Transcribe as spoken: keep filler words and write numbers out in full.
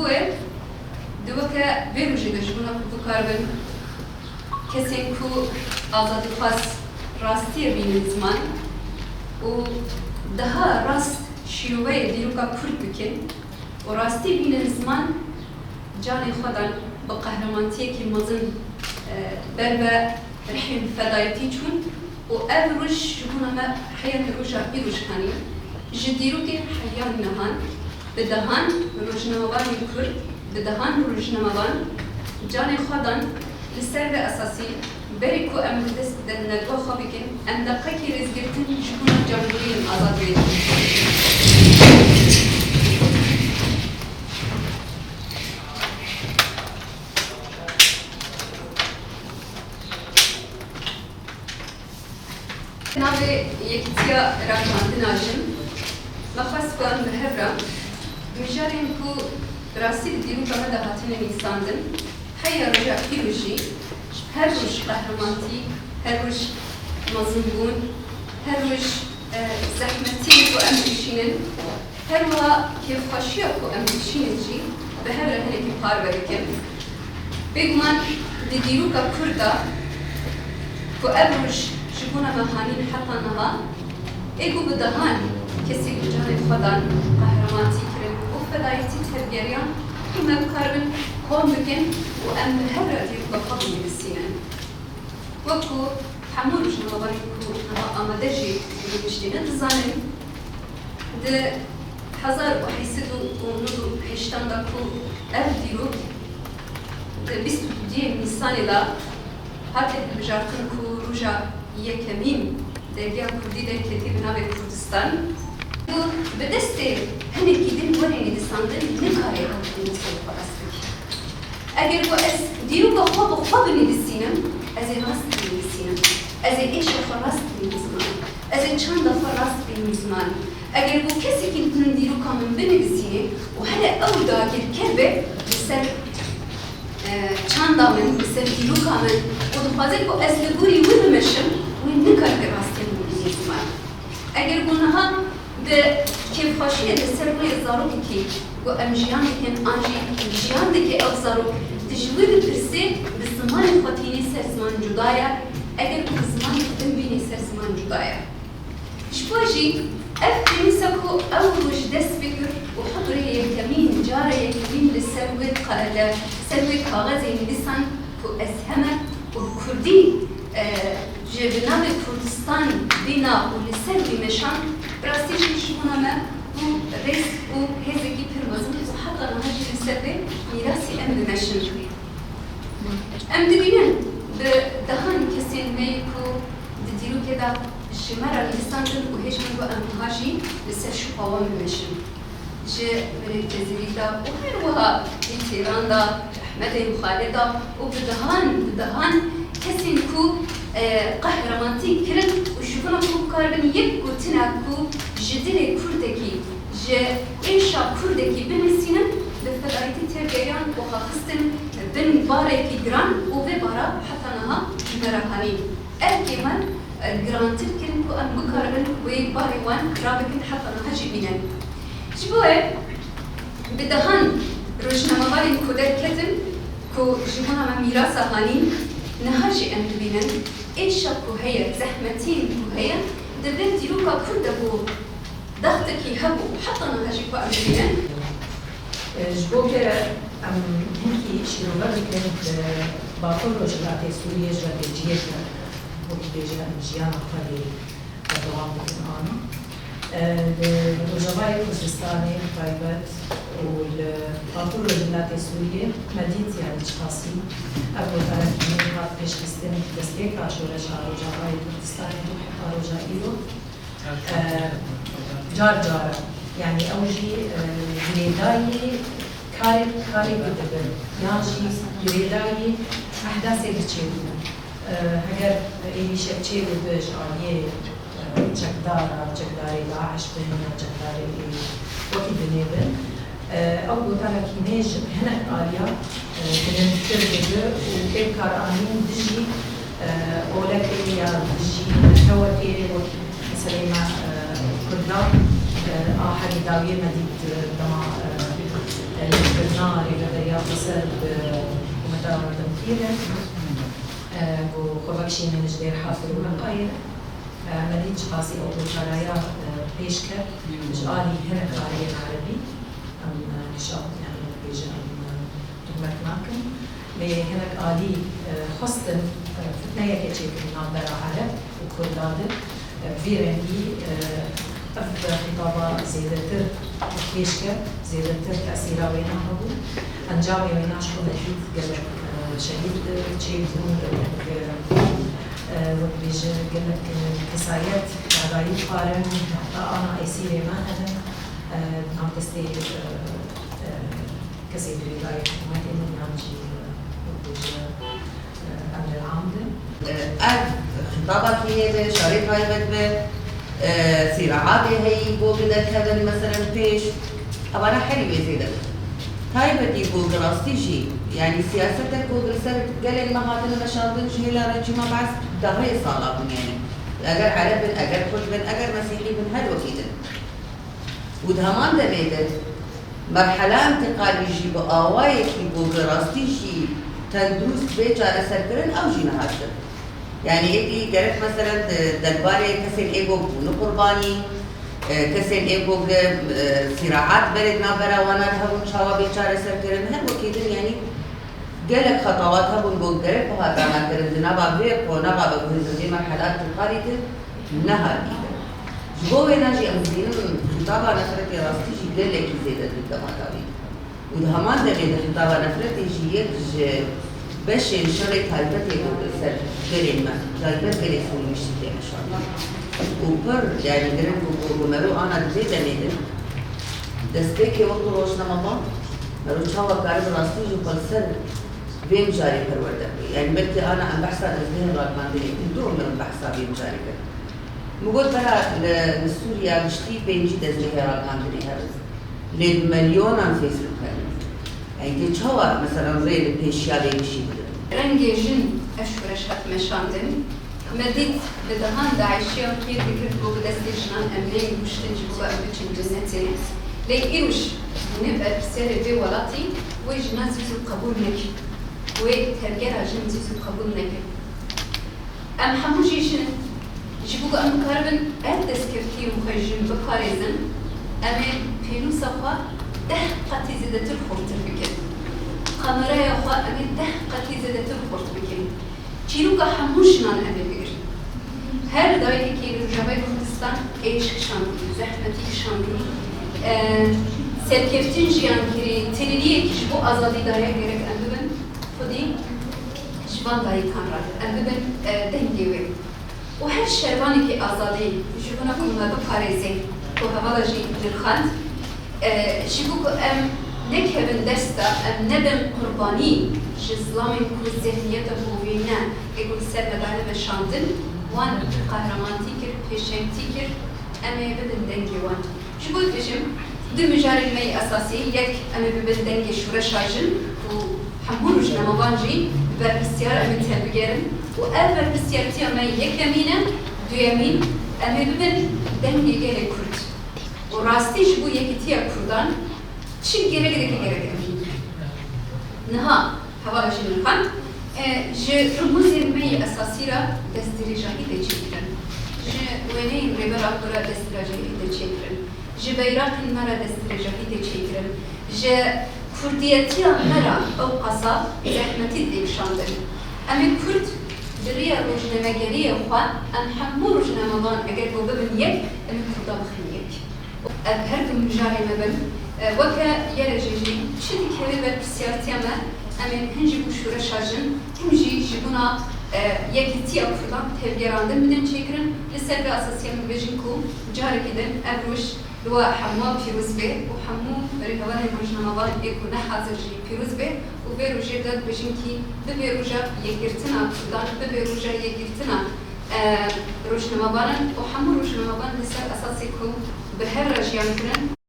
Wê di weke vê rojê de ji bona ku bikaribin kesên ku azadîxwaz rastiyê bînin ziman û daha rast şîroveyê dîroka Kurd bikin û rastî bînin ziman, canê xwe dan bi qehremaniyekî mezin, e, ber ve rihên fedayetî çûn û ev roj ji bona me heya roja îroj hanî ji dîrokê heya nihan bi dehan rojnamevanên Kurd, bi dehan rojnamevan canê xwe dan. Li ser vê esasî, berî ku em bi dest bidin nedwa xwe bikin, em deqekî rêzgirtin ji bona camboriyên azad wê dikin. Navê Yekîtiya Ragihandina Jin, me xwest ku em bi hev re mijarên ku bi rastî di dîroka me de hatine nivîsandin, heya roja îro jî her roj qehremanîtî, her roj mezinbûn, her roj, e, zehmetiyên ku em dikişînin, her wiha kêfxweşiya ku em dikişînin jî bi hev re hinekî parve dikin. Bêguman di dîroka Kurd de ku ev roj ji bona me hanîn heta niha, ê ku bi dehan kesên ku canê xwe dan, qehremanîtî kirin û fedayetî tevgeriyan, ku me bikaribin kom bikin û em bi hev re dîroka xwe binivîsînin. Wek ku hemû rojnamevanên ku niha amade jî bi rûniştîne dizanin, di hezar û heşt sed û nod û heştan de ku ev dîrok di bîst û duyê Nîsanê de hate hilbijartin ku roja yekemîn dergiya Kurdî derketî bi navê Kurdistan, ku bi destê hinekî din were nivîsandin, nikare ew nivîsê xwe rast bike. Eger ku ez dîroka xwe bi xwe binivîsînim, ez ê rast binivîsînim. Ez ê êşa xwe rast bînim ziman. Ez ê çanda xwe rast bînim ziman. Eger ku kesekî din dîroka min binivîsîne û hele ew dagirker be li ser, e, çanda min, li ser dîroka min û dixwaze ku ez li gorî wî bimeşim, wê nikare rastiyê min bibîne ziman. Eger ku niha bi kêfxweşiyê li ser rûyê zarokekî ku em jiyan dikin an jî jiyan dike ew zarok, tu ji wî bipirsê, bi zimanê xwe tînê ser ziman cuda ye, eger ku bi zimanê xwe din bînê ser ziman cuda ye. Ji bo jî ev pênûsa ku ew roj dest pê kir û heta rê yekemîn, cara yekemîn li ser wê qa-, li ser wê kaxezê nivîsan ku ez heme û bi kurdî, e, ji bi navê Kurdistan bîna û li ser wî meşan, bi rastî jî ji bona me bû rêz û hêzekî pir mezin û heta niha jî li ser vê mîrasî em dimeşin. Em dibînin bi dehan kesên me yê ku di dîrokê de ji me re nivîsandin û hêj min ku em niha jî li ser şopa wan bimeşin. Ji Melek Cezîrî de û her wiha Cîtêran de, Ehmedê Mixalê de û bi dehan, bi dehan kesên ku, e, qehremanîtî kirin û ji bona ku bikaribin yek gotina ku ji dilê kurdekî, ji êşa kurdekî binivîsînin, bi fedayîtî tevgeriyan û xwe xistin bin barekî giran û vê bara heta niha ji me re hanîn. Erkê me, e, girantir kirin ku em bikaribin wê barê wan rabikin heta niha jî bînin. Ji bo wê bi dehan rojnamevanên ku derketin ku ji bona me mîrasa hanîn, niha jî em dibînin. Êşa ku heye, zehmetiyên ku heye, di vê dîroka Kurd de bû. Dextekî hebû, heta niha jî ku em dibînin. Ji bo ke em hinkî şîrove bikin, li Bakur Rojhilatê Sûriyê ji we têcihê ke, wekî bêje em jiyana xwe lê berdewam bikin ana. Li Rojavayê Kurdistanê bi taybet û li Bakur Rojhilatê Sûriyê me dît, yanî çiqasî ev gotarekî nû hat pêşxistin destpêka şoreşa Rojavayê Kurdistanê bû heta roja îro. E, car cara, yanî ew jî, e, girêdayî karê, karê ku dibin, yan jî girêdayî ehdasê ku çêdibin. E, heger êrîşek çêbibe ji aliyê, e, çekdara, çekdarê DAIŞ bin ya çekdarê wekî dinê bin, e, ew gotarekî nê ji hinek aliya, e, bilindtir dibe û ê bikaranîn dijî, e, olekê ya dijî netewekê wekî meseleyê me, e, Kurda, e, a herî dawiyê me dît, e, dema, e, Kirina rêveberiya xweser bi hikûmeta Mîr Demkîr e, e, ku xwe vekişînin ji dêr Hafir û Heqayê. E, me dît çiqasî ew guhdaraya, e, pêş ket ji alî hinek aliyên erebî. Em, e, nîşan, yanî, bêjin, em, e, Tuhmet nakin. Lê hinek alî, e, xwestin, e, fitneyeke çêkin navbera Ereb û Kurdan de. E, bi vî rengî, e, ev xîtaba zêdetir pêş ket, zêdetir tesîra wêna hebû. Encamê wêna ji xwe me dît gelek, e, şehîd çêbûn, gelek, e, e, wek bêje gelek, e, kesayet tevayî xwarin, heta ana esîrê me hene, e, nav destê, e, e, kesê girêdayî hikûmetê min yan jî, e, wek bêje, e, emrê am de. E, ev xitaba kî hebe, şarê taybet be, e, sîraatê heyî bo bine kevin, meselen pêş, evana herî wê zêde be. Taybetî bo bi rastî jî, yanî siyasetek ku li ser gelên me hatine meşandin ji hêla rejîma Be'es dehê sala bûn, yanî eger Ereb bin, eger Kurd bin, eger Mesîhî bin, her wekî din. Û di heman demê de merhela întiqalî jî bi awayekî ku bi rastî jî tendurist bê çareserkirin, ew jî nehatiye. Yanî êdî gerek meselen di derbarê kesên ê ku bûne qurbanî, e, kesên ê ku, e, sîraat berê di navbera wan de hebûn, çawa bê çareserkirin, her wekî din, yanî gelek xetawat hebûn ku gerek bihata nakirin, di nava vê qonaxa de ku hêzên vê merhela întiqalî de nehatî kirin. Ji bo wêna jî em dibînin xîtaba nefretê rastî jî gelekî zêde dû dema dawî. Û di heman demê de xîtaba nefretê jî yek ji beşên şerê taybetê ku li ser gelên me, taybet gelê Sûrî giştî tê meşandin. Û pir, yanî giring bû ku, ku mero ana di vê demê de destpêkê wek ku rojnamevan, mero çawa karibe rastî jî xwe li ser vê mijarê perwerde bike. Yanî belkî ana em behsa destgehê ragihandinê kirin, du umir em behsa vê mijarê kirin. Min got bera li, li Sûriya giştî pêncî dezgehê ragihandinê hebe. Lê bi milyonan Facebook hene. Yanî tê çawa, meselen, rê li pêşiya vê gişî bidin? Rengê jin ev şoreş hat meşandin. Me dît bi dehan DAIŞiyan fêr dikir ku bi destê jinan em neyên kuştin ji bo em biçin cennetê. Lê îroj hûn ê berpirsyarê vê welatî wê jina zû zû qebûl nekin. Wê tevgera jin zû zû qebûl nekin. Em hemû jî jin in. Ji bo ku em bikaribin ev destkeftiyên xwe ji jin biparêzin, em ê pênûsa xwe deh qetî zêdetir xurtir bikin. Kameraya xwe em ê deh qetî zêdetir xurt bikin. Çîroka hemû jinan em ê bigirin. Her dayikekî li Rojavayê Kurdistan êş kişandî, zehmetî kişandî, e, serkeftin jiyan kirî, tilîliyekî ji bo azadî daye, gerek em bibin xwedî ji van dayikan re em bibin, e, dengê wê. Û her şervanekî azadî ji bona ku me biparêzê, ku hevala jî nirxand, e, ji bo ku em nekevin desta, em nebin qurbanî ji zilamên ku zihniyeta hovîne ê ku li ser me dane meşandin, wan qehremanî kir, pêşengtî kir, em ê bibin dengê wan. Ji bo dibêjim, du mijarên me yê esasî, yek em ê bibin dengê şoreşa jin û hemû rojnamevan jî bi berpirsyar em ê tevbigerin û ev berpirsiyartiya me yekemîn e, duyemîn em ê bibin dengê gelê Kurd. Û rastî ji bo yekîtiya Kurdan çi gerek dike gerek em bînin. Niha Hevala jî nirxand, e, ji rimûzên me yê esasî re destdirêjahî tê çêkirin. Ji wêneyên Rêber Apo re destdirêjahî tê çêkirin. Ji beyraqên me re destdirêjahî tê çêkirin. Ji kurdiyetiya me re ew qasa zehmetî tê kişandin. Em ê Kurd bi riya rojnamegeriyê xwe, em hemû rojnamevan eger ku bibin yek, em ê Kurda bixin yek. Ev her du mijarê me bin. E, weke YRJ'ê jî çi dikeve berpirsiyartiya me, em ê hin ji bo şoreşa jin, him jî ji bona, e, yekîtiya Kurdan tevgerandin bidin çêkirin. Li ser vê esasî em dibêjin ku carekî din ev roj li we hemû pîroz be û hemû rêhevalên rojnamevan ê ku ne hazir jî pîroz be û vê rojê de dibêjin kî bibe roja yekgirtina Kurdan, bibe roja yekgirtina, e, rojnamevanan û hemû rojnamevan li ser esasê ku bi hev re jiyan kirin.